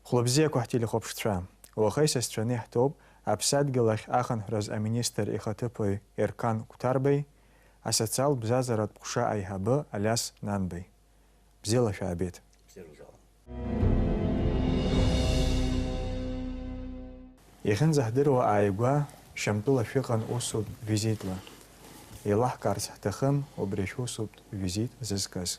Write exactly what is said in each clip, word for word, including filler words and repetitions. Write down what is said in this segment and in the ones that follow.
Хәлыбзиақәа ҳтелехәаԥшцәа, уаха исасцәаны иаҳҭоуп Аԥсадгьыл ахь ахынҳәраз аминистр ихаҭыԥуаҩ Ерқан Қәҭарбеи, асоциалтә бзазаратә ҟәша аиҳабы Алиас Нанбеи. Бзиала шәаабеит. Иахьынӡаҳдыруа ааигәа Шьамтәыла шәыҟан усутә визитла. Еилаҳкаарц ҳҭахын убри шәусутә визит зызкыз.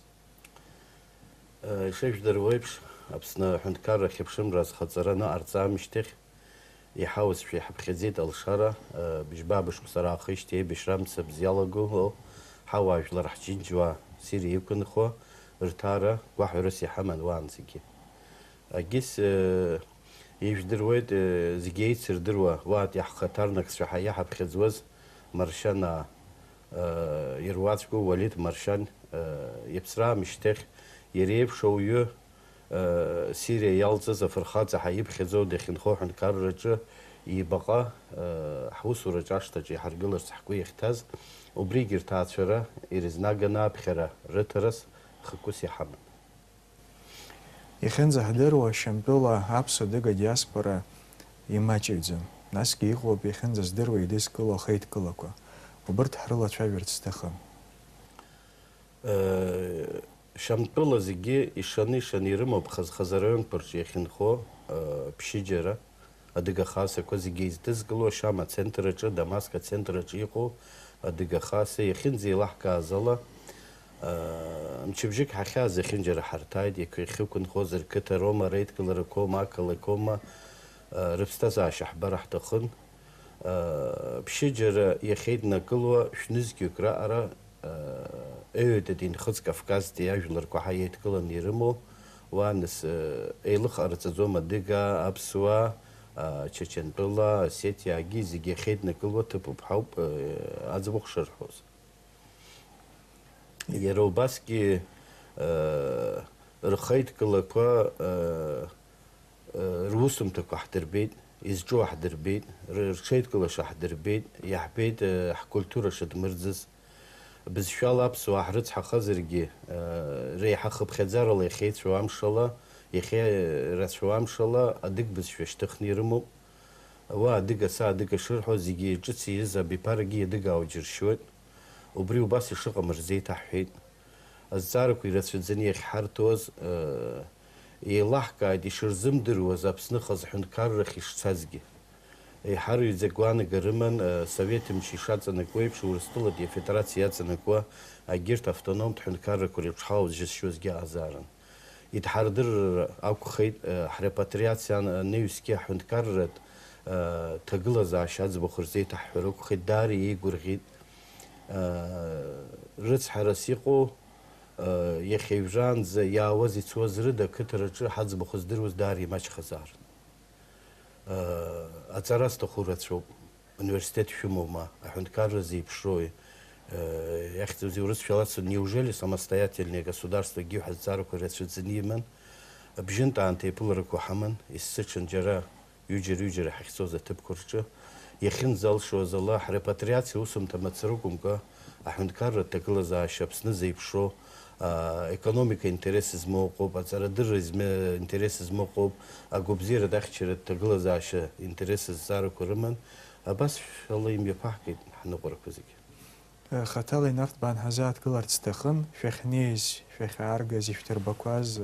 Ишыжәдыруа еиԥш, Аԥсны аҳәынҭқарра ахьыԥшымра азхаҵара аныҟарҵа аамышьҭахь, иҳауазшәа иҳаԥхьаӡеит алшара, быжьба-быжь шықәса раахижьҭеи аибашьра амца бзиалагылоу ҳауаажәлар ҳџьынџьуаа Сириа иқәынхо рҭаара гәаҳәарас иҳаман уаанӡагьы. Агьыс, ижәдыруеит, зегьы еицырдыруа, уаатәи ҳхаҭарнакцәа ҳа иаҳаԥхьаӡуаз Маршьанаа, ируаӡәку Уалид Маршьан, иԥсра аамышьҭахь иара еиԥш ауаҩы, Сириа иалҵыз афырхаҵа ҳәа иԥхьаӡоу дахьынхо аҳәынҭқарраҿы ибаҟа, ҳусураҿы ашҭаҿы иҳаргыларц ҳгәы иахьҭаз, убригьы рҭаацәара ирызнаганы аԥхьара рыҭарас хықәкыс иҳаман. Иахьынӡаҳдыруа, Шьамтәыла аԥсуа-адыга диаспора имаҷыҩӡам. Насгьы иҟоуп иахьынӡаздыруа еидызкыло ахеидкылақәа. Убырҭ ҳрылацәажәарц сҭахым. Шьамтәыла зегьы ишаны-ишаны ирымоуп хаз-хаз араионқәа рҿы иахьынхо, ԥшьыџьара. Адыга хасақәа зегьы еиздызкыло Шама ацентр аҿы, Дамаск ацентр аҿы иҟоу адыга хаса иахьынӡеилаҳкааз ала, аа, мчыбжьык ҳахьааз зехьынџьара ҳарҭааит, иахьықәынхоз рқыҭа роума, реидкыларақәоума, ақалақьоума, аа, рыԥсҭазаашьа ҳбар ҳҭахын. Аа, ԥшьыџьара иахьеиднакыло шәнызқьҩык раҟара Ҩажәа Нхыҵ Кавказтәи ажәларқәа ҳа еидкыланы ирымоу, уа, нас, еилых ҟарҵаӡом адыгаа, аԥсуаа, Чачантәыла, Осетиаагьы зегьы иахьеиднакыло ҭыԥуп ҳәа ауп аӡбахә шырҳәоз. Иара убасгьы рхеидкылақәа, русумҭақәа ҳдырбеит, изҿу ҳдырбеит, рҽеидкылаша ҳдырбеит, иаҳбеит ҳкультура шыдмырӡыз. Бызшәала аԥсуаа ҳрыцҳахазаргьы, реиҳа хыԥхьаӡарала иахьеицәоу амшала, иахьеирацәоу амшала адыг бызшәа шьҭыхны ирымоуп. Уа адыга, са адыга шырҳәо, зегьы ҿыц ииз абиԥарагьы иадыгаауа џьыршьоит. Убри убас ишыҟам рзеиҭаҳҳәеит. Азҵаарақәа ирацәаӡаны иахьҳарҭоз, еилаҳкааит ишырзымдыруаз Аԥсны хаз ҳәынҭқаррахь ишцазгьы. Еиҳараҩӡак гәаанагара рыман, Совет мчы ишаҵанакуа еиԥш, Урыстәылатәи Афедерациа иаҵанакуа агьырҭ автономтә ҳәынҭқаррақәа реиԥш ҳауа зжьызшьуазгьы аҟазаарын. Идҳардырыр акәхеит, ҳрепатриациа анаҩсгьы ҳҳәынҭқарратә ҭагылазаашьа аӡбахә рзеиҭаҳҳәар акәхеит, даара иеигәырӷьеит. Рыцҳарас иҟоу, иахьа уажәраанӡа иаауаз ицуаз рыда ақыҭараҿы ҳаӡбахә здыруаз даара имаҷхазаарын. Аҵара зҭаху рацәоуп. Университет шәымоума, аҳәынҭқарра зеиԥшроуи, иахьӡузеи урысшәала ацу, неужели самостоятельное государствогьы ҳәа азҵаарақәа рацәаӡаны иман. Абжьынтә аамҭа еиԥыларақәа ҳаман, есыҽын џьара ҩыџьара-ҩыџьара ҳахьцоз аҭыԥқәа рҿы, иахьынӡалшоз ала, ҳрепатриациа усумҭа мацара акәымкәа, аҳәынҭқарратә ҭагылазаашьа Аԥсны зеиԥшроу, аа, економика интерес змоу ыҟоуп, аҵарадырра изме-, интерес змоу ыҟоуп, агәабзиаратә ахьчаратә ҭагылазаашьа интерес зҵаарақәа рыман, абас шәала имҩаԥаҳгеит ҳныҟәарақәа зегьы. Хаҭала инарҭбаан ҳазааҭгыларц сҭахын, шәахьнеиз, шәахьааргаз, ишәдырбақәаз,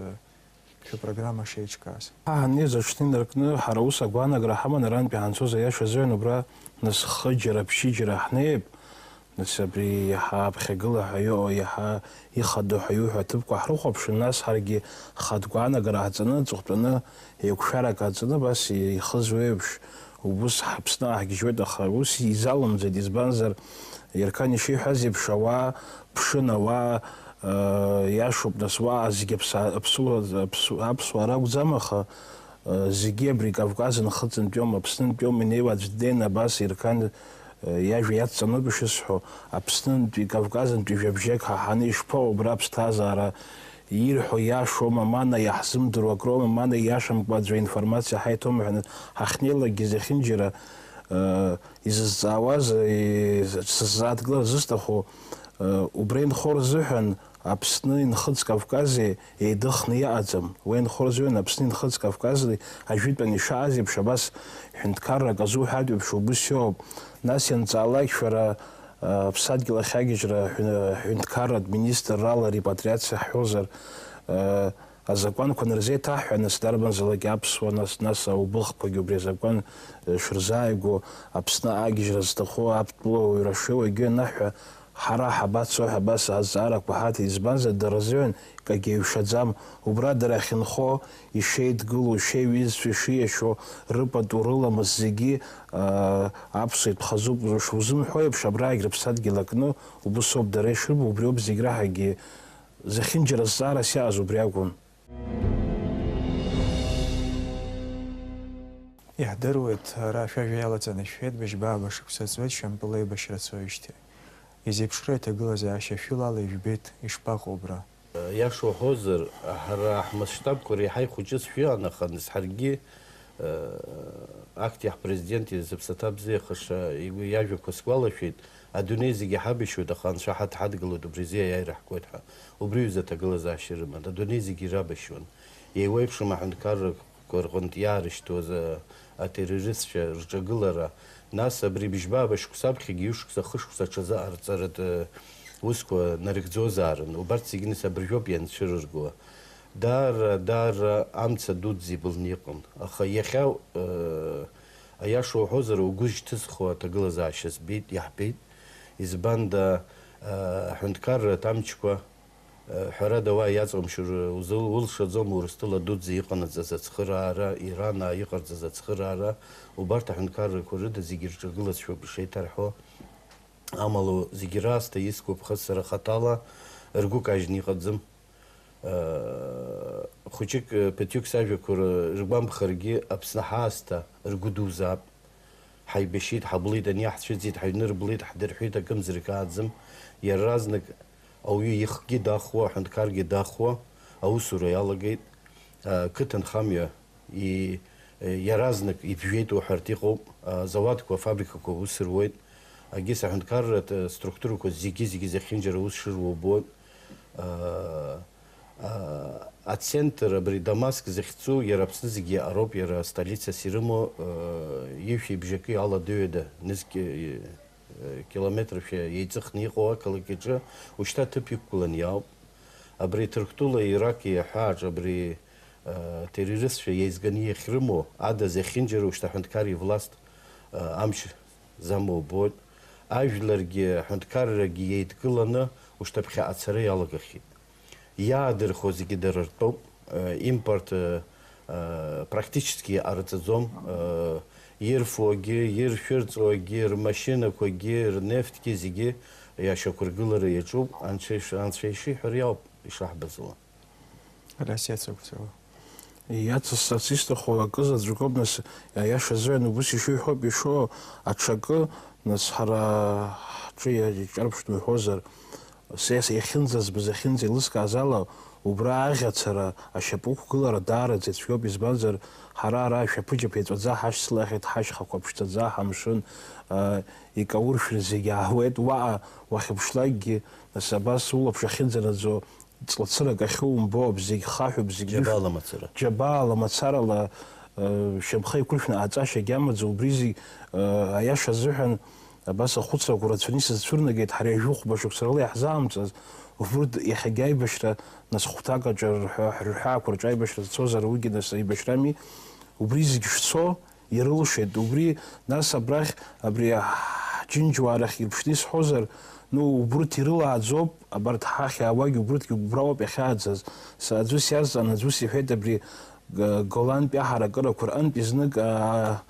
шәыпрограмма шеиҿкааз. Ҳа ҳаннеиз аҽны инаркны, ҳара ус агәаанагара ҳаман арантәи ҳанцоз аиаша азыҳәан убра нас хыџьара, ԥшьыџьара ҳнеип, нас абри иаҳа аԥхьагыла ҳәа иҟоу, иаҳа ихадоу ҳәа иуҳәо аҭыԥқәа ҳрыхәаԥшын, нас ҳаргьы хатә гәаанагара ҳаҵаны, аҵыхәтәаны еиқәшәарак ааҵаны, абас ихызҩо еиԥш, убыс ҳаԥсны ааҳгьежьуеит, аха ус изалымҵит, избанзар, Ерқан ишиҳәаз еиԥш, ауаа ԥшын, ауаа, э, иашоуп, нас, уаҟа зегьы аԥса-, аԥсуа-, аԥсу-, аԥсуаа ракәӡам, аха, э, зегьы абри Кавказ Нхыҵынтәиоума, Аԥснынтәиоума инеиуа аӡә днеины абас Ерқан, э, иажәа иадҵаноуп ишысҳәо, Аԥснынтәи, Кавказынтәи жәабжьак ҳаҳаны ишԥаҟоу абра аԥсҭазаара, ирҳәо иашоума, мана иаҳзымдыруа акроума, мана иашамкәа аӡәы аинформациа ҳаиҭома ҳәа ҳахьнеилакгьы зехьынџьара, э, изызҵаауаз, э, сыззааҭгылар зысҭаху, э, убра инхо рзыҳәан Аԥсны инхыҵ Кавкази еидыхны иҟаӡам. Уи инхо рзыҳәан Аԥсны инхыҵ Кавкази ажәытәан ишааз еиԥш абас ҳәынҭқаррак азуҳәартә еиԥш убыс иоуп. Нас ианҵаалак шәара, а, аԥсадгьыл ахь агьежьра ҳәын-, ҳәынҭқарратә министрала репатриациа ҳҳәозар, а, азакәанқәа нырзеиҭаҳҳәа, нас дарбанзаалак аԥсуа, нас, нас аубыхқәагьы убри азакәан, а, шырзааигәоу, Аԥсны агьежьра зҭаху аԥтәылауаҩра шеиуагьы анаҳҳәа, ҳара ҳабацо ҳәа абас азҵаарақәа ҳаҭеит, избанзар, дара рзыҳәан кагьы еиҩшаӡам. Убра дара ахьынхо, ишеидгыло, ишеиҩызцәа ишиашьо, рыпату, рыламыс зегьы, аа, аԥсуа итәхазуп, шузымҳәо еиԥш, абраагь рыԥсадгьыл акны, убыс ауп дара ишырбо, убриоуп зегь раҳагьы. Зехьынџьара зҵаарас иааз убри акәын. Иаҳдыруеит, ара ашәажәа иалаҵаны ишәҳәеит, быжьба ааба шықәса ҵуеит Шьампыл аибашьра цоижьҭеи. Изеиԥшроу аҭагылазаашьа шәылала ижәбеит, ишԥаҟоу абра? Иаша уҳәозар, ҳара ҳмасштабқәа реиҳа ихәыҷызшәа иҟан, аха нас ҳаргьы, э, актәи ҳпрезидент изы аԥсаҭа бзиахаша игәы иажәақәа сгәалашәеит, адунеи зегьы ҳабашьуеит, аха Анцәа ҳадҳадгылоит, убри азы аиааира ҳгоит ҳәа. Убри ҩыза аҭагылазаашьа рыман, адунеи зегьы ирабашьуан. Еиуеиԥшым аҳәынҭқаррақәа рҟынтә иаарышьҭуаз, э, атеррористцәа рҿагылара, нас абри быжьба ааба шықәса аԥхьагьы ҩышықәса, хышықәса аҽазыҟарҵаратә, э, усқәа нарыгӡозаарын. Убарҭ зегьы нас абыржәоуп ианцәырыргауа. Даара, даара амца дуӡӡа ибылны иҟан. Аха иахьа, э, аиаша уҳәозар, угәы зышьҭызхуа аҭагылазаашьа збеит, иаҳбеит. Избанда, э, аҳәынҭқарратә амчқәа, э, ҳәарада, уа иаҵамшәыр узыл-, улшаӡом, Урыстәыла дуӡӡа иҟанаҵаз ацхыраара, Иранаа иҟарҵаз ацхыраара, убарҭ аҳәынҭқаррақәа рыда зегьы рҿагылазшәоуп ишеиҭарҳәо. Амала зегьы раасҭа искуп, ԥхыӡ сара хаҭала ргәы кажьны иҟаӡам. Хәыҷык, ԥыҭҩык сажәақәа ргәамԥхаргьы, Аԥсны ҳаасҭа ргәы дузаап. Ҳаибашьит, ҳаблит, ани ҳцәыӡит, ҳаҩны рблит, ҳдырҳәит, акымзарак ааӡам. Иаразнак ауаҩы ихгьы дахуа, аҳәынҭқаргьы дахуа аусура иалагеит. Қыҭанхамҩа и-, иаразнак иԥжәеит уҳәартә иҟоуп, азауадқәа, афабрикақәа аус руеит, егьыс аҳәынҭқарратә структурақәа зегьы-зегьы зехьынџьара аус шыруа убоит. А, а, ацентр абри Дамаск захьӡу иара Аԥсны зегьы иаҟароуп, иара столицас ирымоу, а, ишәи бжаки ала дыҩада, нызқь, э, километршәа еиҵыхны иҟоу ақалақь аҿы ушьҭа ҭыԥ иқәгыланы иаауп. Абри Ҭырқәтәылеи Ираки аҳәааҿ абри, э, террористцәа еизганы иахьрымоу ада зехьынџьара ушьҭа аҳәынҭқар ивласт, э, амч замоу убоит. Ажәларгьы аҳәынҭқаррагьы еидкыланы ушьҭа ԥхьаҟа ацара иалагахьеит. Иаадырхуа зегьы дара ртәоуп, э, импорт, э, э, практически иҟарҵаӡом, э, ирфуагьы, иршәырҵуагьы, рмашьынақәагьы, рнефтгьы зегьы иашьақәыргылара иаҿуп, анцәа иш-, анцәа ишиҳәара иауп ишаҳбаз ала. Алиас иацықәҵауа. Иацысҵарц исҭаху акы заҵәык ауп, нас, аиаша азыҳәан убыс ишыҩхьоуп ишоу аҽакы, нас, ҳара ҳҿы иаҿарԥшны уҳәозар, Сес иахьынӡазбаз, иахьынӡеилыскааз ала, убра аӷьацара, ашьапы ықәгылара даараӡа ицәгьоуп, избанзар, ҳара ара ашәаԥыџьаԥ еҵәаӡа ҳашьцылахьеит, ҳашьхақәа ԥшӡаӡа, ҳамшын, а, икауршәыр зегьы аауеит, уаҟа уахьыԥшлакгьы, нас абас улаԥш ахьынӡанаӡо, ҵлацырак ахьумбо, зегь хаҳәуп, зегь џьабаала мацара. Џьабаала мацарала, а, шьамхы еиқәыршәны ааҵашьагьы амаӡа, убри зегь, а, аиаша азыҳәан, Абас ахәыцрақәа рацәаны исызцәырнагеит, ҳара ҩажәи хәба шықәса рыла иаҳзаамҵаз, урҭ иахьагьы аибашьра, нас хәҭак аҿы рҳәа-, рҳәаақәа рҿы аибашьра зцозар, уигьы нас аибашьрами, убри зегь шцо ирылшеит, убри, нас абрахь, абри ҳ-, ҳџьынџьуаа рахь ирԥшны исҳәозар, ну, убырҭ ирылааӡоуп, абарҭ ҳахь иаауагь убырҭгьы убра ауп иахьааӡаз. Са аӡәы сиазҵаан, аӡәы сиҳәеит, абри Г-, Голантәи аҳаракырақәа рҟынтәи знык, аа,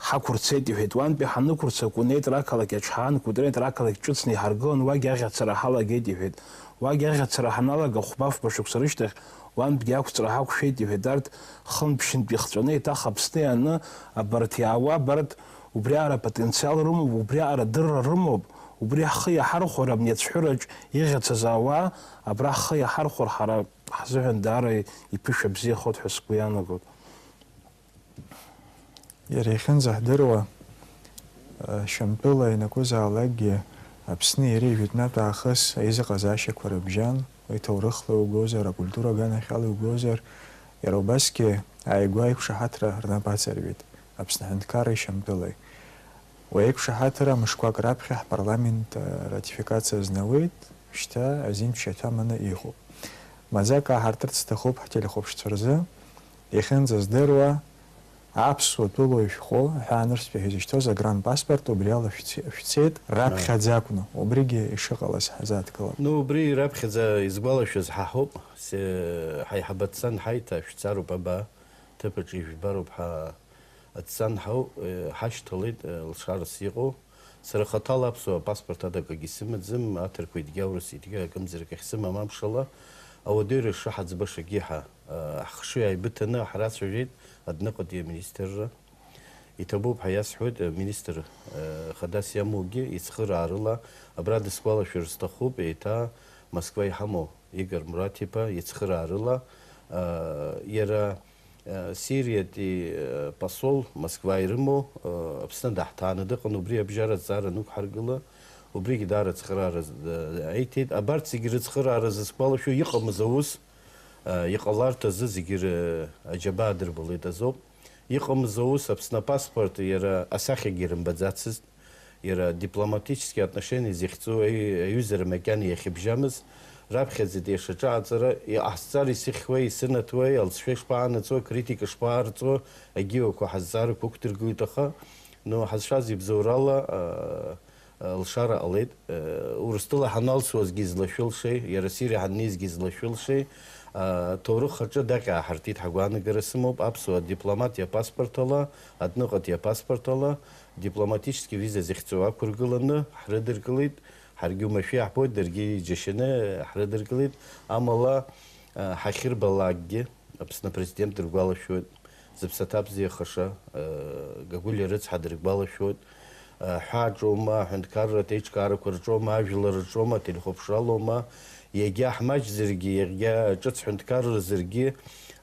Ҳақәырцеит, иҳәеит, уантәи ҳанықәырца, Кәынеитра ақалақь аҿы ҳаан, Кәытрентраа ақалақь ҿыцны иҳаргылан, уагь аӷьацара ҳалагеит, иҳәеит. Уагь аӷьацара ҳаналага, хәба-фба шықәса рышьҭахь, уантәгьы ақәҵара ҳақәшәеит, иҳәеит. Арҭ хынтә-ԥшьынтә ихҵәаны еиҭах Аԥсны иааны, абарҭ иаауа, абарҭ убриаҟара апотенциал рымоуп, убриаҟара адырра рымоуп, убри ҳхы иаҳархәар, абни ацәҳәыраҿ иӷьацаз ауаа, абра ҳхы иаҳархәар, ҳара ҳзыҳәан даара иԥышәа бзиахоит ҳәа сгәы иаанагоит. Иара иахьынӡаҳдыруа, Шьамтәыла ианакәызаалакгьы, Аԥсни иареи жәытәнатә аахыс аизыҟазаашьақәа рыбжьан, уи ҭоурыхла иугозар, акультура аганахьала иугозар, иара убасгьы ааигәа аиқәшаҳаҭра рнап аҵарҩит Аԥсны Аҳәынҭқарра ишьамтәылеи. Уи аиқәшаҳаҭра мышқәак раԥхьа ҳпарламент, э, ратификациа азнауеит, шьҭа азин ԥшьаҭа аманы иҟоуп. Маӡак ааҳартырц сҭахуп ҳтелехәаԥшцәа рзы, иахьынӡаздыруа, аԥсуа тәылоу ишәҟәы аҳәаанырцәтәи ҳәа изышьҭоу агран паспорт убриала шәци-, шәцеит, раԥхьаӡа акәны, убригьы ишыҟалаз ҳазааҭгылап. Ну, убри раԥхьаӡа изгәалашәаз ҳаҳауп, се-, ҳаиҳабацан ҳаиҭа шәцароуп, абаа, ҭыԥаҿы ижәбароуп ҳа. Дцан ҳау, э, ҳашьҭалеит, э, лшарас иҟоу. Сара хаҭала аԥсуа паспорт ада акгьы сымаӡам, аҭырқәеитәгьы аурыситәгьы акымзарак ахьсымам амшала, ауадаҩра шаҳаӡбашагьы ҳа, э, ҳхшыҩ ааибыҭаны ҳрацәажәеит адәныҟатәи аминистрра. Иҭабуп ҳәа иасҳәоит, э, министр, э, хадас иамоугьы ицхыраарыла, абра дысгәалашәар сҭахуп, еиҭа Москва иҳамоу Игор Мураҭ-иԥа ицхыраарыла, э, иара Сириатәи посол Москва ирымоу Аԥсны даҳҭааны дыҟан, убри абжьара азҵаара анықәҳаргыла, убригьы даара ацхыраара аиҭеит. Абарҭ зегьы рыцхыраара зысгәалашәо, иҟамыз аус, иҟаларҭа азы зегьы аџьабаа дырбалеит азоуп. Иҟамыз аус, Аԥсны апаспорт иара асахьагьы ирымбаӡацызт. Иара дипломатические отношения зыхьӡу аҩ-, аҩызара макьана иахьыбжьамыз, раԥхьаӡатәи ашаҿы аҵара, иҟаҳҵар исыхьуеи, исынаҭуеи, алҵшәа ишԥаанаҵуа, акритика шԥаарҵуа, агьиуақәа ҳазҵаарақәа ықәдыргылеит, аха, ну, ҳазшаз ибзоурала, а, а, лшара ҟалеит. А, Урыстәыла ҳаналсуазгьы излашәылшеи, иара Сириа ҳаннеизгьы излашәылшеи, а, ҭоурых аҿы даҟьа ааҳартит, ҳагәаанагара сымоуп, аԥсуа дипломатиа паспорт ала, адәныҟатәи апаспорт ала, дипломатический виза зыхьӡу ақәыргыланы ҳрыдыркылеит, ҳаргьы умашәа иаҳбоит, даргьы иџьашьаны ҳрыдыркылеит, амала, а, ҳахьырбалакгьы, Аԥсны апрезидент дыргәалашәоит, зыԥсаҭа бзиахаша, а, Гагулиа рыцҳа дыргәалашәоит, а, ҳәааҿоума, аҳәынҭқарратә еиҿкаарақәа рҿоума, ажәлар рҿоума, ателехәаԥшралоума, иагьа ҳмаҷзаргьы, иагьа ҿыц ҳәынҭқарразаргьы,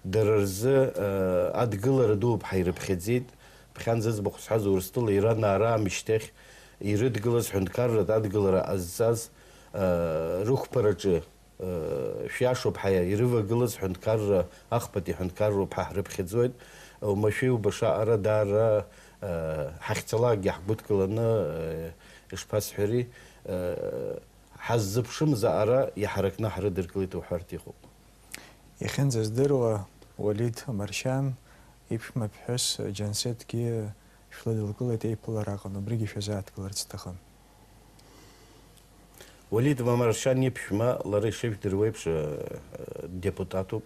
дара рзы, а, адгылара дууп ҳәа ирыԥхьаӡеит. Ԥхьан зыӡбахә сҳәаз Урыстәыла иранаа раамышьҭахь ирыдгылаз ҳәынҭқарратә адгылара ҟазҵаз, ыы, рықәԥараҿы, ыы, шәиашоуп ҳәа ирывагылаз ҳәынҭқарра, ахԥатәи ҳәынҭқарроуп ҳәа ҳрыԥхьаӡоит. Оумашәа иубаша аҟара даара, ыы, ҳахьцалакгьы ҳгәыдкыланы, ыы, ишԥасҳәари, ыы, ҳаззыԥшым заҟара иҳаракны ҳрыдыркылеит уҳәартә иҟоуп. Иахьынӡаздыруа, Уалид Маршьан иԥшәма ԥҳәыс Џьансеҭгьы шәлыдылкылеит еиԥылара аҟны, убригьы шәазааҭгыларц сҭахын. Уалид Маршьан иԥшәма, лара ишыжәдыруа еиԥш, э, депутатуп.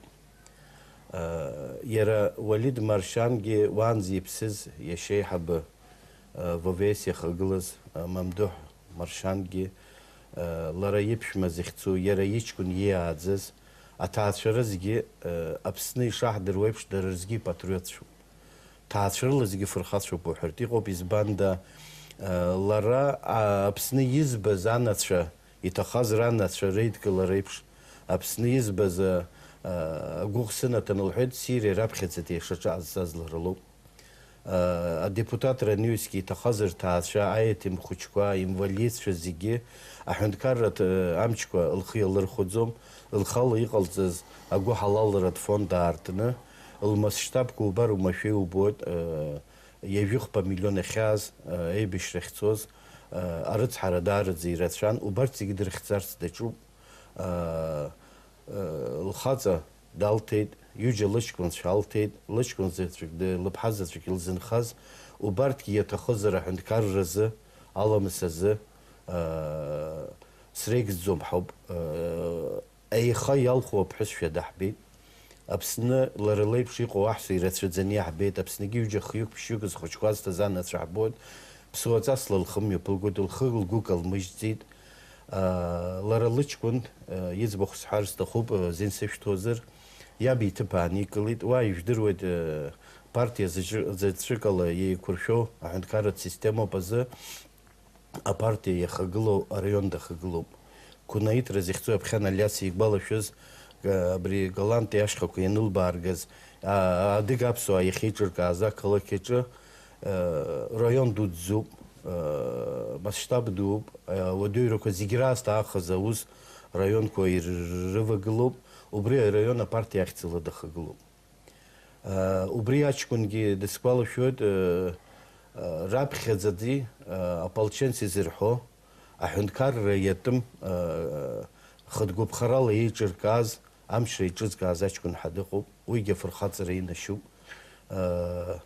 Э, иара Уалид Маршьангьы уаанӡа иԥсыз иашьа еиҳабы, э, В В С иахагылаз, э, Мамдуҳ Маршьангьы, э, лара иԥшәма захьӡу, иара иҷкәын ииааӡаз, аҭаацәара зегьы, э, Аԥсны ишаҳдыруа еиԥш, дара рзгьы ипатриотцәоуп. Ҭаацәарыла зегьы фырхацәоуп уҳәартә иҟоуп, избанда, э, лара, а, Аԥсны избаз анацәа, иҭахаз ранацәа реидкылара еиԥш, Аԥсны избаз, а, а, агәыӷ сынаҭан лҳәеит, Сириа раԥхьаӡатәи ашаҿы ҟазҵаз лара лоуп. А, адепутатра анаҩсгьы иҭахаз рҭаацәа, аиетем хәыҷқәа, инвалидцәа зегьы аҳәынҭқарратә, а, амчқәа лхы иалырхәаӡом, лхала иҟалҵаз агәыҳалалратә фонд аартны, лмасштабқәа убар, умашәа иубоит, а, ҩажәихәба миллион ахьааз, а, аибашьра ахьцоз, а, арыцҳара даараӡа ирацәан, убарҭ зегьы дырхьӡарц даҿуп. А, а, лхаҵа далҭеит, ҩыџьа лыҷкәынцәа алҭеит, лыҷкәын заҵәык, д-, лыԥҳа заҵәык илзынхаз, убарҭгьы иаҭахызар аҳәынҭқарразы, аламыс азы, а, среигӡом ҳауп, а, Аиха иалху аԥҳәысшәа даҳбеит. Аԥсны лара леиԥш иҟоу аҳәса ирацәаӡаны иаҳбеит. Аԥсныгьы ҩыџьа хҩык ԥшьҩык зхәыҷқәа зҭаз анацәа ҳбоит. Ԥсуаҵас лылхымҩаԥылгоит, лхы лгәы калмыжьӡеит. Аа, лара лыҷкәын, аа, иӡбахә сҳәар сҭахуп, аа, зин сышәҭозар, иаб иҭыԥ ааникылеит. Уа ижәдыруеит, аа, партиа заҵәы-, заҵәыкала еиқәыршәоу аҳәынҭқарратә системоуп азы. Апартиа иахагылоу араион дахагылоуп. Кунаитра захьӡу аԥхьан Алиас игәалашәоз, га-, абри Галанти ашьхақәа ианылбааргаз, а-, адыга аԥсуаа иахьеиҿыркааз ақалақь аҿы, э, раион дуӡӡоуп, Э, масштаб дууп. Э, ауадаҩрақәа зегьы раасҭа аахыс аус раионқәа ирывагылоуп. Убри араион апартиа ахьӡала дахагылоуп. Э, убри аҷкәынгьы дысгәалашәоит, э, э, раԥхьаӡатәи, э, ополченцы изырҳәо аҳәынҭқарра иатәым, э, хатә гәаԥхарала еиҿыркааз, амчра еиҿызкааз аҷкәын ҳәа дыҟоуп. Уигьы афырхаҵара инашьуп. Э,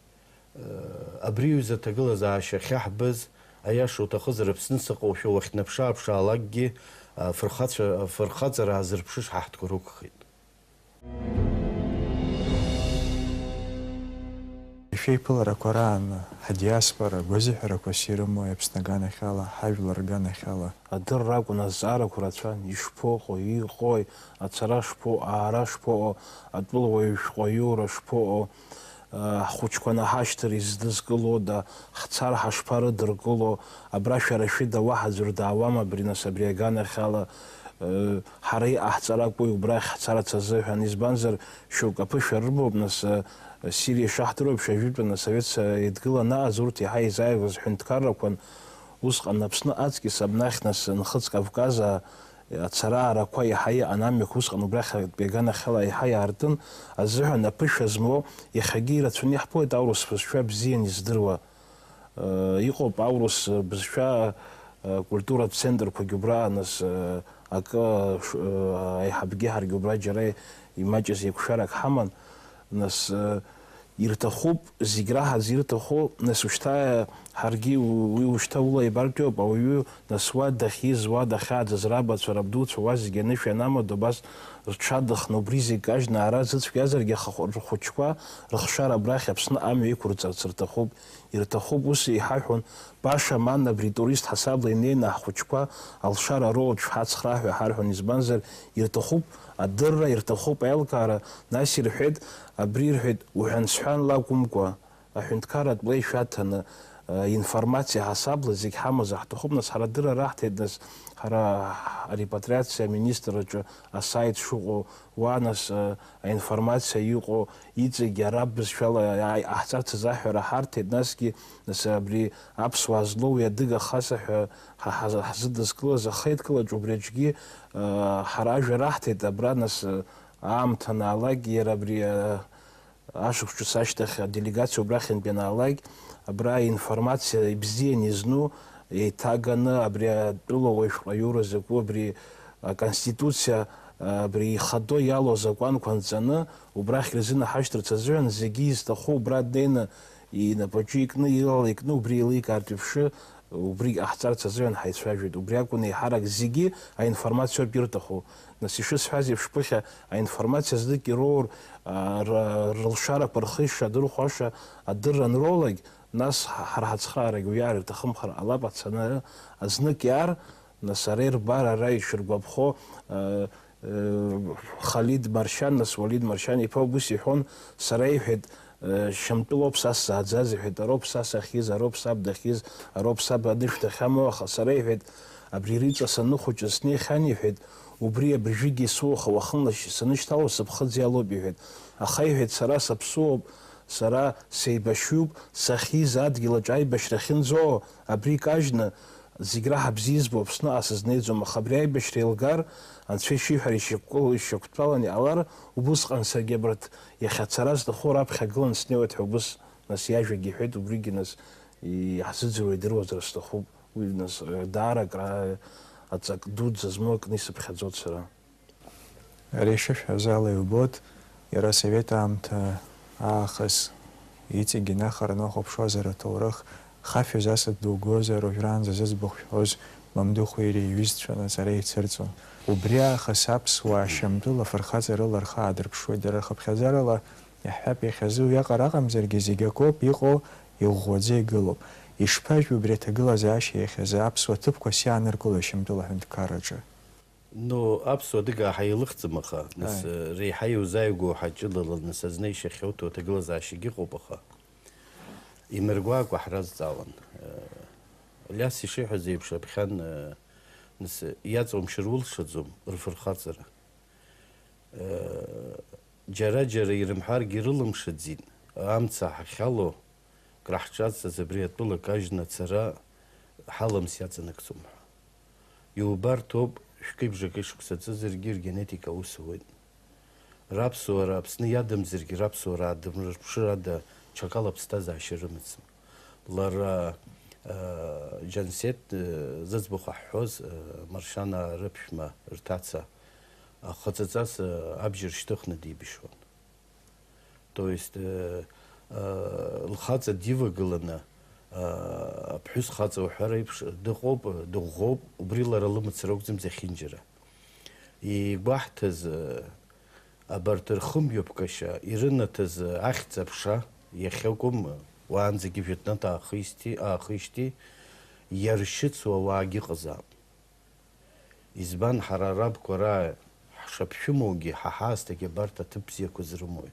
Абри аҩыза аҭагылазаашьа ахьаҳбыз, аиаша уҭахызар, Аԥсны сыҟоушәа уахьнаԥшы-ааԥшаалакгьы, афырхацәа-, афырхаҵара аазырԥшыш ҳаҳҭқәа рықәхеит. Ишәеиԥыларақәа раан ҳдиаспора гәазыҳәарақәас ирымои Аԥсны аганахьала, ҳажәлар рганахьала? Адырра акәын, азҵаарақәа рацәан, ишԥаҟоу, иҟои, ацара шԥаҟоу, аара шԥаҟоу, атәылауаҩ шәҟәы аиура шԥаҟоу, ҳхәыҷқәа наҳашьҭыр издызкылода, ҳцар ҳашԥарыдыркыло, абра шәара шәыда уаҳа аӡәыр даауама абри, нас, абри аганахьала, ҳара иҟаҳҵар акәу убрахь ҳцарц азыҳәан, избанзар, шьоук аԥышәа рымоуп, нас, Сириа ишаҳдыруеиԥш, ажәытәан асовет еидгыланы аҟаз урҭ иаҳа еизааигәаз ҳәынҭқаррақәан, усҟан Аԥсны аҵкьыс абнахь, нас, Нхыҵ Кавказаа, ацара-аарақәа иаҳа иҟан, амҩақәа усҟан убрахьтәи аганахьала иаҳа иаартын азыҳәан аԥышәа змоу, иахьагьы ирацәаны иаҳԥылоит аурыс бызшәа бзиан издыруа. Э, иҟоуп аурыс бызшәа, э, культуратә центрқәагьы убра, нас, э, акы, ш-, э, аиҳабгьы ҳаргьы убра џьара имаҷыз еиқәшәарак ҳаман, нас, э, ирҭахуп, зегь раҳаӡа ирҭаху, нас, ушьҭа ҳаргьы у-, уи ушьҭа ула ибартәиоуп, ауаҩы, нас, уа дахьиз, уа дахьааӡаз, рабацәа, рабдуцәа, уа зегь анышә ианамадо, абас рҽадыхны, убри зегь кажьны аара зыцәгьазаргьы, аха ху-, рхәыҷқәа рыхшара абрахь Аԥсны амҩа иқәырҵарц рҭахуп, ирҭахуп, ус еиҳаҳәон, баша, ман, абри турист ҳасабла инеины ҳхәыҷқәа алшара роур шәҳацхраа ҳәа ҳарҳәон, избанзар, ирҭахуп адырра, ирҭахуп аилкаара, нас ирҳәеит, абри ирҳәеит, уҳәан-сҳәанла акәымкәа, аҳәынҭқарратә леишәа аҭаны, э, информациа ҳасабла зегь ҳамазар ҳҭахуп, нас ҳара адырра раҳҭеит, нас ҳара арепатриациа аминистр аҿы асаит шыҟоу, уа, нас, э, аинформациа иҟоу, иҵегь араб бызшәала иааи-, иҟаҳҵарц азы аҳәара ҳарҭеит, насгьы, нас, абри аԥсуаа злоу уи адыга хаса ҳәа ҳа-, ҳазы-, ҳзыдызкылаз ахеидкылаҿ убри аҿгьы, э, ҳара ажәа раҳҭеит, абра, нас, э, аамҭа анаалак, иара абри, э, ашықәс ҿыц ашьҭахь аделегациа убрахьынтә ианаалак, абра аинформациа ибзиан изну, еиҭаганы абри атәылауаҩ шәҟәы аиура закәу, абри аконституциа, абри ихадоу иалоу азакәанқәа анҵаны, убрахь ирзынаҳашьҭырц азыҳәан зегьы изҭаху убра днеины инапаҿы икны, илала икны убри еиликаартә еиԥш, убригь ҟаҳҵарц азыҳәан ҳаицәажәеит. Убри акәын еиҳарак зегьы аинформациоуп ирҭаху. Нас, ишысҳәаз еиԥш, ԥыхьа аинформациа знык ироур, а, р-, рылшарақәа рхы ишадырхәаша адырра анролак, нас ҳа-, ҳара ҳацхраарагь уиар ирҭахымхар ҟалап, ацаны азнык иаар, нас ара ирбар, ара ишыргәаԥхо, а, Халид Маршьан, нас Уалид Маршьан-иԥа убыс иҳәон, сара, иҳәеит, шьамтәылоуп са сзааӡаз, иҳәеит, ароуп са сахьиз, ароуп саб дахьиз, ароуп саб анышә дахьамоу, аха сара, иҳәеит, абри рыҵа саныхәыҷыз снеихьан, иҳәеит, убри абыржәгьы исоуха уахынла санышьҭало сыԥхыӡ иалоуп, иҳәеит. Аха, иҳәеит, сара саԥсуоуп, сара сеибашьҩуп, сахьиз адгьыл аҿы аибашьра ахьынӡоу абри кажьны, зегь раҳа бзиа избо Аԥсныҟа сызнеиӡом, аха абри аибашьра еилгар, Анцәа ишиҳәара ишьақәкы-, ишьақәтәалан иҟалар, убысҟан саргьы абарҭ иахьа ацара зҭаху раԥхьа гылан снеиуеит ҳәа убыс, нас, иажәагьы иҳәеит, убригьы, нас, иаҳзыӡырҩуа идыруазар сҭахуп. Уи, нас, даара акра-, аҵак дуӡӡа змоу акны исыԥхьаӡоит сара. Ари шышәҳәаз ала иубоит, иара асовет аамҭа аахыс иҵегь инахараны уахәаԥшуазар аҭоурых, хашәыз асаӡ дугозар, уажәраанӡа зыӡбахә шәҳәоз Мамдыхәи иареи иҩызцәа наҵара еицырҵон. Убри аахыс аԥсуаа шьамтәыла фырхаҵарыла рхы аадырԥшуеит, дара рхыԥхьаӡарала, иаҳҳәап, иахьазы уиаҟара аҟамзаргьы, зегь акоуп, иҟоу иӷәӷәаӡа игылоуп. Ишԥажәбо убри аҭагылазаашьа иахьазы аԥсуа ҭыԥқәас иааныркыло ашьамтәыла аҳәынҭқарраҿы? Ну, аԥсуа адыгаа ҳаилыхӡам, аха, нас, Ааи. Реиҳа иузааигәоу ҳаҷыдала, нас, азна ишахьоуҭо аҭагылазаашьагьы ыҟоуп, аха имыргәаакәа ҳразҵаауан. Алиас ишиҳәаз еиԥш, аԥхьан, нас, иаҵоумшьар улшаӡом рфырхаҵара. Џьара-џьара ирымҳәаргьы ирылымшаӡеит, амца ҳахьало, краҳҿацаз абри атәыла кажьны ацара, Ҳаламыс иаҵанакӡом ҳәа. Иубарҭоуп, шәкы-ибжакы ишықәса ҵызаргьы ргенетика аус ауеит. Раԥсуара Аԥсны иадамзаргьы, раԥсуара аадмырԥшыр ада ҽакала аԥсҭазаашьа рымаӡам. Лара, э, Џьансеҭ, э, зыӡбахә ҳҳәоз, э, Маршьанаа рыԥшәма рҭаца, ахаҵаҵас, э, абџьар шьҭыхны дибашьуан. То есть, э, э, лхаҵа дивагыланы, э, аԥҳәыс хаҵа уҳәар еиԥш дыҟоуп, дыӷәӷәоуп, убри лара лымацара акәӡам зехьынџьара. Игәаҳҭаз, э, абарҭ рхымҩаԥгашьа, ирынаҭаз, э, ахьӡ-аԥша, иахьакәым, уаанӡагьы жәытәнатә аахижьҭеи, аахижьҭеи иаршьыцуа уаагьы ыҟазаап. Избан, ҳара арабқәа рааи ҳшаԥшәымоугьы, ҳа ҳаасҭагьы абарҭ аҭыԥ бзиақәа зрымои?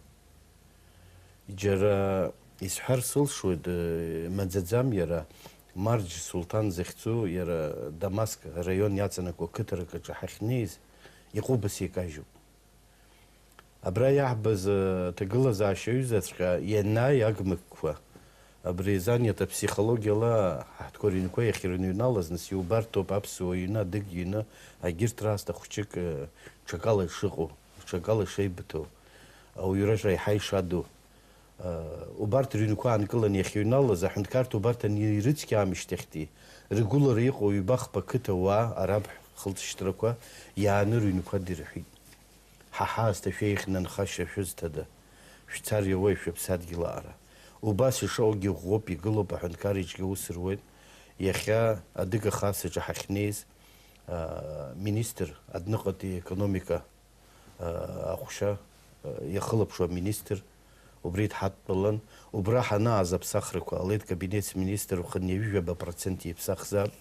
Џьара исҳәар сылшоит, э, маӡаӡам иара, Марџь Сулҭан захьӡу, иара Дамаск араион иаҵанакуа қыҭарак аҿы ҳахьнеиз, иҟәыбаса икажьуп. Абра иаҳбаз, э, аҭагылазаашьа аҩызаҵәҟьа ианааи агмыгқәа, абри занят аԥсихологиала ҳаҳҭқәа рыҩнқәа иахьырныҩналаз, нас иубарҭоуп аԥсуа ҩны, адыгь ҩны, агьырҭ раасҭа хәҷык, э, ҽакала ишыҟоу, ҽакала ишеибыҭоу, ауаҩра реиҳа ишаду. Э, убарҭ рыҩнқәа аанкыланы иахьыҩналаз, аҳәынҭқарҭа убарҭ анирыцқьа аамышьҭахьтәи, ргәылара иҟоу ҩба-хԥа қыҭа уаа, араб хылҵшьҭрақәа иааны рыҩнқәа дырҳәит. Ҳа ҳаасҭа шәеиӷьны анхашьа шәызҭада? Шәцар иауеи шәыԥсадгьыл аҟара? Убас ишыҟоугьы ӷәӷәоуп, игылоуп, аҳәынҭқар иҿгьы аус руеит. Иахьа адыга хасаҿы ҳахьнеиз, аа, министр, адәныҟатәи економика, аа, аҟәша, аа, иахылаԥшуа аминистр, убри дҳадтәалан, убра ҳанааз аԥсахрақәа ҟалеит, кабинет министр хынҩажәижәаба процент иԥсахзаап,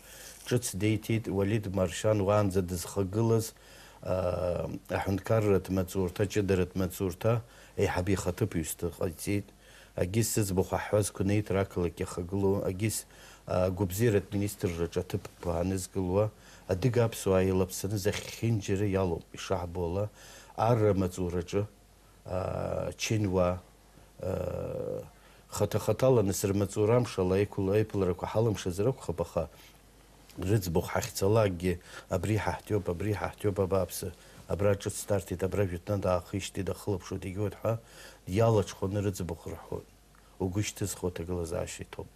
ҿыц деиҭеит, Уалид Маршьан уаанӡа дызхагылаз, аа, аҳәынҭқарратә маҵурҭа, аҷыдаратә маҵурҭа аиҳабы ихаҭыԥҩыс дҟаиҵеит. Агьыс зыӡбахә ҳҳәаз Кәынеиҭра ақалақь иахагылоу, агьыс, аа, гәабзиаратә министрраҿы аҭыԥқәа аанызкылуа, адыга аԥсуаа еилаԥсаны зехьынџьара иалоуп, ишаҳбо ала, арра маҵураҿы, аа, чынуаа, аа, хаҭа-хаҭала нас рмаҵура амшала аиқәла-, аиԥыларақәа ҳалымшазар акәхап, аха рыӡбахә ҳахьцалакгьы, абри ҳаҳҭиоуп, абри ҳаҳҭиоуп, абааԥсы, абра ҿыц дарҭеит, абра жәытәнатә аахижьҭеи дахылаԥшуеит, егьиуеит ҳәа, иалаҽхәаны рыӡбахә рҳәоит. Угәы шьҭызхуа аҭагылазаашьа иҭоуп.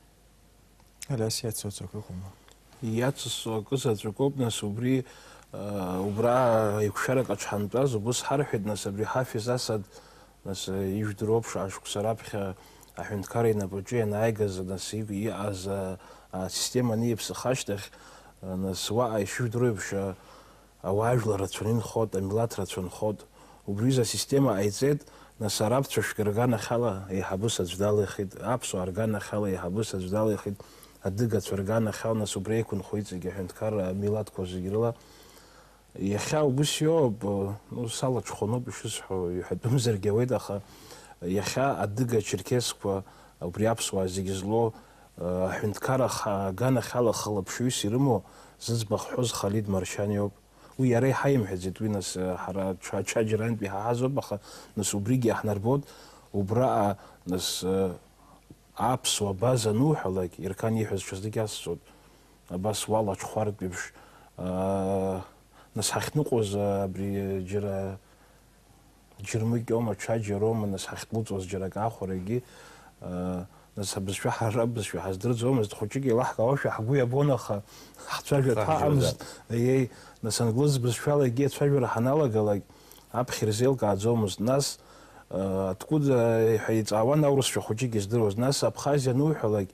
Алиас иацуҵо акы ыҟоума? Иацысҵо акы заҵәыкоуп, нас убри, а, убра еиқәшәарак аҽҳантәаз, убыс ҳарҳәеит, нас абри Ҳафиз Асад, нас, а, ижәдыруоуп, шықәса раԥхьа аҳәынҭқарра инапаҿы ианааигаз, нас ик-, иҟаз, а, асистема аниԥсах ашьҭахь, а, нас уаҟа ишыжәдыруеиԥш, а, ауаажәлар рацәаны инхоит, амилаҭ рацәа нхоит. Убри аҩыза асистема ҟаиҵеит, нас арабцәа шәкы рганахьала еиҳабыс аӡә далихит, аԥсуаа рганахьала еиҳабыс аӡә далихит, адыгацәа рганахьала, нас убри еиқәынхо иҵегь аҳәынҭқарра амилаҭқәа зегь рыла. Иахьа убыс иоуп, ну, салаҽхәаноуп ишысҳәо, иҳәатәымзаргьы ауеит, аха иахьа адыга-черқьесқәа, убри аԥсуаа зегь злоу, аҳәынҭқарра ха-, аганахьала хылаԥшҩыс ирымоу зыӡбахә ҳҳәоз Халид Маршьан иоуп. Уи иара иҳаимҳәаӡеит, уи нас, ҳара ача-, ачаџьара аҩнтә иҳаҳазоуп, аха нас убригьы иаҳнарбоит, убраҟа нас, аԥсуа база ануҳәалак, Ерқан ииҳәаз ҽазнык иацҵоит, абас уалаҽхәартә еиԥш, нас ҳахьныҟәоз, абри џьара Џьармыкьоума, ҽаџьароума, нас, ҳахьҭлыҵуаз џьара акы ахәарагьы, аа, нас, абызшәа ҳара абызшәа ҳаздырӡомызт, хәыҷык еилаҳкаауашәа ҳгәы иабон, аха ҳцәажәартә ҳаҟамызт. Еи, нас, англыз бызшәалагьы ацәажәара ҳаналагалак, аԥхьа ирзеилкааӡомызт. Нас, аа, откуда ҳәа иҵаауан аурысшәа хәыҷык издыруаз. Нас, Абхазиа ануҳәалак,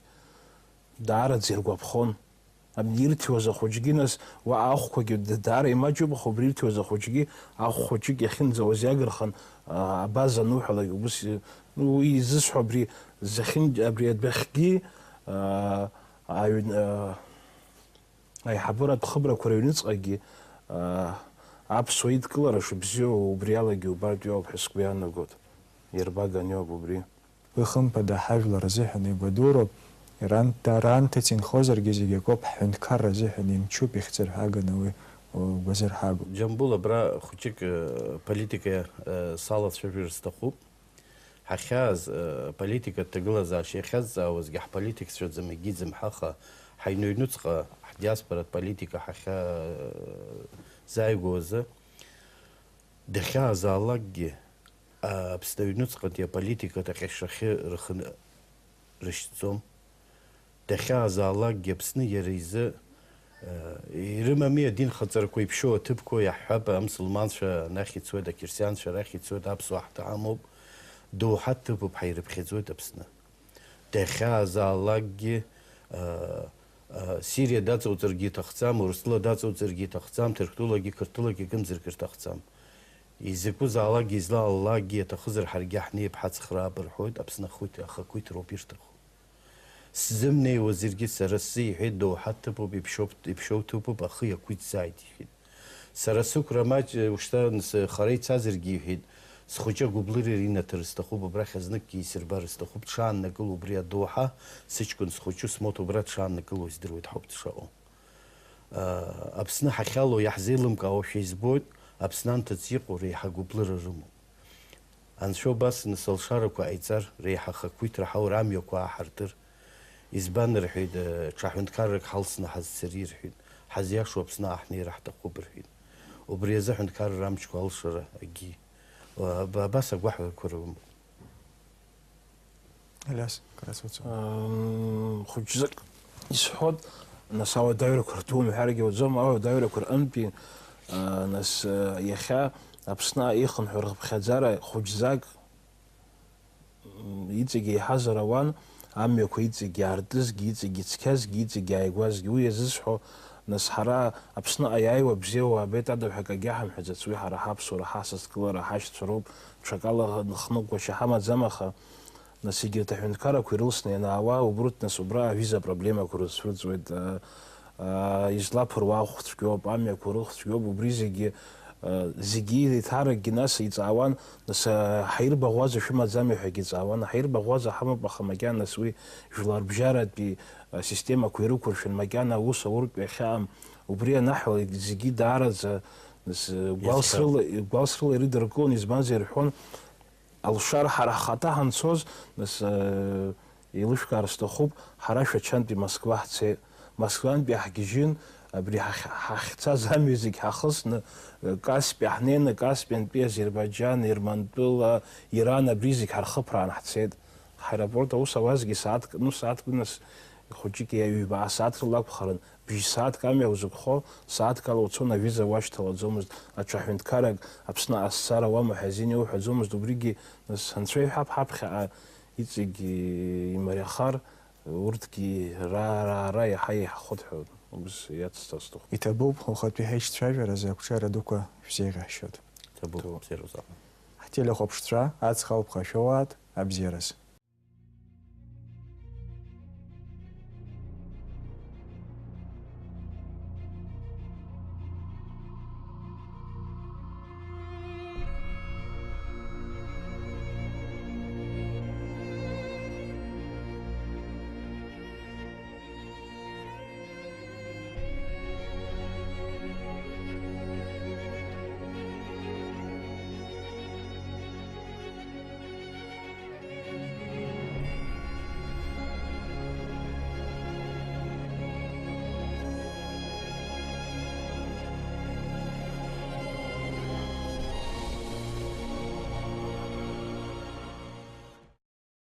даараӡа иргәаԥхон. Абни ирҭиуаз ахәыҷгьы, нас, уаҟа ахәқәагьы д-, даара имаҷуп, аха убри ирҭиуаз ахәыҷгьы, ахә хәыҷык иахьынӡауаз иагархан, аа, абаза ануҳәалак, убыс, ну, уи изысҳәо абри захьын-, абри адәахьгьы, аа, аҩн-, аа, аиҳабыратә хыбрақәа рыҩныҵҟагьы, аа, аԥсуа идкылара шыбзиоу убри алагьы убартә иоуп ҳәа сгәы иаанагоит. Иарбаган иоуп убри? Уи, хымԥада, ҳажәлар рзыҳәан игәадуроуп, иранҭ-, даара анҭыҵ инхозаргьы зегь акоуп, ҳҳәынҭқарра азыҳәан имчуп, ихьӡырҳәаганы уи угәазырҳагоуп. Џьамбул, абра хәыҷык, э, политика, э, салацәажәар сҭахуп. Ҳахьааз, э, политикатә ҭагылазаашьа иахьазҵаауазгьы ҳполитикцәаӡам, егьиӡам ҳәа, аха Ҳаҩныҵҟа ҳдиаспоратә политика ҳахьазааигәоу азы, дахьаазаалакгьы, Аԥсны аҩныҵҟатәи аполитикатә аҟьашахьы рхы рышьҭӡом. Дахьаазаалакгьы Аԥсны иара изы, э, ирымами адинхаҵарақәа иԥшьоу аҭыԥқәа, иаҳҳәап, амсылманцәа анахь ицоит, ақьырсианцәа арахь ицоит, аԥсуаа ҳҭаҳамоуп, доуҳа ҭыԥуп, ҳаирыԥхьаӡоит Аԥсны. Дахьаазаалакгьы, э, э, Сириа даҵоуҵаргьы иҭахӡам, Урыстәыла даҵоуҵаргьы иҭахӡам, Ҭырқәтәылагьы, Қырҭтәылагьы акымзаркыр иҭахӡам. Изакәызаалакгьы, излаалалакгьы, иаҭахызар ҳаргьы иаҳнеип, ҳацхраап рҳәоит, Аԥсны ахақәиҭ-, ахақәиҭроуп ирҭаху. Сзымнеиуаз иргьы сара сзы иҳәеит, доуҳа ҭыԥуп, иԥшьоуп, иԥшьоу ҭыԥуп, ахы иақәиҭзааит, иҳәеит. Сара сықәра маҷ, ушьҭа, нас, хара ицазаргьы, иҳәеит, схәыҷы агәыблыра инаҭар сҭахуп, убрахь азныкгьы исырбар сҭахуп, дшааннакыло убри адоуҳа, сыҷкәын схәыҷы смоҭа убра дшааннакыло издыруеит ҳауп дшаҟоу. Аԥсны ҳахьалоу иаҳзеилымкаауашәа избоит, Аԥсны анҭыҵ иҟоу реиҳа гәыблыра рымоуп. Анцәа убас нас алшарақәа ҟаиҵар, реиҳа ахақәиҭра ҳаур, амҩақәа ааҳартыр. Избан, рҳәеит, ҽа ҳәынҭқаррак ҳалсны ҳазцари, рҳәеит. Ҳазиашоу Аԥсны ааҳнеира ҳҭахуп, рҳәеит. Убри азы аҳәынҭқарра амчқәа алшара акгьы. Аб-, абас агәаҳәарақәа рымоуп. Алиас, Карасуцу. Ам, хәыҷзак исҳәот, нас ауадаҩрақәа рҭыуам ҳәарагьы уаӡом, ауадаҩрақәа рҟынтәи, а, нас, а, иахьа Аԥсны ихынҳәо рхыԥхьаӡара хәыҷзак, м, иҵегь еиҳазар ауан, амҩақәа иҵегь иаартызгьы, иҵегь ицқьазгьы, иҵегь иааигәазгьы. Уи иазысҳәо, нас ҳара Аԥсныҟа иааиуа бзиа уаабеит ада ҳәа акагьы ҳамҳәаӡац, уи ҳара ҳаԥсуара, ҳасасдкылара, ҳашьцәа роуп, ҽакала хныҟәгашьа ҳамаӡам, аха, нас, егьырҭ аҳәынҭқаррақәа ирылсны ианаауа, убырҭ, нас, убра авиза апроблемақәа рызцәырҵуеит, а, а, излаԥыруа ахә цәгьоуп, амҩақәа рыхә цәгьоуп, убри зегьы, а, зегьы еиҭаракгьы, нас, иҵаауан, нас, а, ҳаирбаӷәӷәазар шәымаӡами ҳәагьы ҵаауан, ҳаирбаӷәӷәазар ҳамоуп, аха макьана, нас, уи жәларбжьаратәи, а, системақәа ирықәыршәан, макьана аус ауртә иахьаам, убри анаҳәалак зегьы даараӡа, нас, а, гәалсрыла, гәалсрыла ирыдыркылон, избанзар, ирҳәон, Алшара ҳара ҳхаҭа ҳанцоз, нас, э, еилышәкаар сҭахуп, ҳара Шәачантәи Москва ҳцеит. Москвантәи ҳгьежьын, абри ҳахь-, ҳахьцаз амҩа зегь ҳахысны, э, Каспи ҳнеины, Каспиантәи Азербаиџьан, Ермантәыла, Иран, абри зегь ҳархыԥраан ҳцеит. Ҳаеропорт аус ауазгьы сааҭк, ну, сааҭк, нас, хәыҷык иаҩба, асааҭ рыла акәхарын. Бжь-сааҭк амҩа узықәхо, сааҭк ала уцон, авиза уашьҭалаӡомызт, аҽа ҳәынҭқаррак Аԥсныҟа сцар ауама ҳәа азин иуҳәаӡомызт, убригьы, нас, анцәа иҳәап, ҳаԥхьаҟа иҵегь имариахар, урҭгьы ра-, ра-, ра иаҳа еиҳахоит ҳәа убыс иацсҵар сҭахуп. Иҭабуп, ухатәи ҳаишьцәажәаразы ақәҿиара дуқәа шәзеиӷьаҳшьоит. Иҭабуп, бзиароуп. Ҳтелехәаԥшцәа, аҵх алԥха шәоуааит, абзиараз.